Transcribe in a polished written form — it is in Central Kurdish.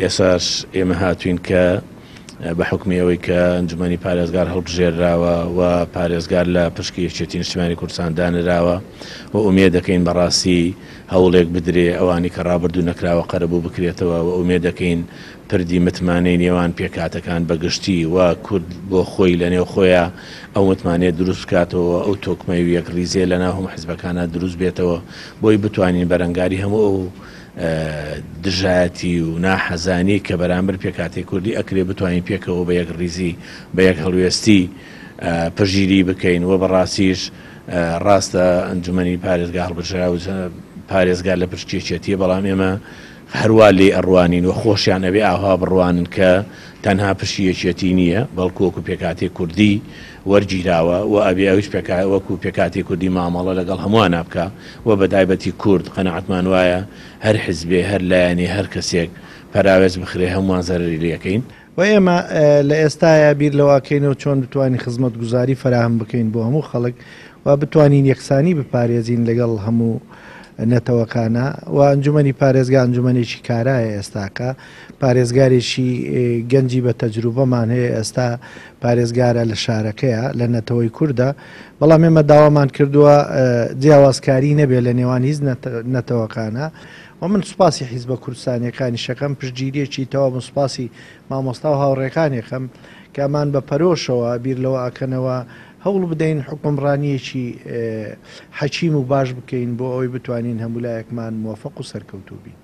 ئێساش ئێمە هاتوین کە بە حوکمی ئەوەی کە ئەنجومەنی پارێزگار هەڵبژێرراوە و پارێزگار لە پشکی یەکێتی نیشتیمانی کوردستان دانراوە و ئومێد دەکەین بەڕاستی هەوڵێک بدرێ ئەوانی کە ڕابردوو نەکراوە قەرەبوو بکرێتەوە و ئومێد دەکەین پردی متمانەی نێوان پێکهاتەکان بە گشتی و کورد بۆ خۆی لە نێو خۆیا ئەو متمانەیە دروست بکاتەوە و ئەو تۆکمەی و یەکڕیزیە لە ناو هەموو حزبەکانا دروست بێتەوە بۆی بتوانین بەرەنگاری هەموو ئەو دژایەتی و ناحەزانی کە بەرامبەر پێکهاتەی کوردی ئەکرێ بتوانین پێکەوە بە یەکڕیزی بە یەک هەڵوێستی پشتگیری بکەین و بەڕاستیش ڕاستە ئەنجومەنی پارێزگا هەڵبژراو پارێزگار لە پشت یەکێتیە بەڵام ئێمە هەروا لێی ئەڕوانین و خۆشیان ئەبێ ئاوها بڕوانن کە تەنها پشتی یەکێتی نییە بەڵکو وەکو پێکهاتەی کوردی وەرگیراوە و ئەبێ ئەویش وەکو پێکهاتەی کوردی مامەڵە لەگەڵ هەمووانا بکا و بەتایبەتی کورد قەناعەتمان وایە هەر حزبێ هەر لایەنێ هەر کەسێک پەراوێز بخرێ هەمووان زەرەری لێکەین. و ئێمە لە ئێستایا بیر لەوە ئەکەینەوە چۆن بتوانین خزمەتگوزاری فەراهەم بکەین بۆ هەموو خەڵک و بتوانین یەکسانی بپارێزین لەگەڵ هەموو نەتەوەکانە و ئەنجومەنی پارێزگا ئەنجومەنێکی کارایە ئێستاکە پارێزگارێکی گەنجی بە تەجروبەمان هەیە ئێستا پارێزگارە لە شارەکەیە لە نەتەوەی کوردە بەڵام ئێمە داوامان کردووە جیاوازکاری نەبێت لە نێوان هیچ نەتەوەکانە و من سوپاسی حیزبە کوردستانیەکانیش ئەکەم پشتگیریەکی تەواو سوپاسی مامۆستا و هاوڕێکانی ئەکەم کە ئەمان بە پەرۆشەوە بیر لەوە ئەکەنەوە هەوڵ بدەین حوکمڕانیەکی حەکیم و باش بکەین بۆ ئەوەی بتوانین هەموو لایەکمان مۆفەق و سەرکەوتوو بین.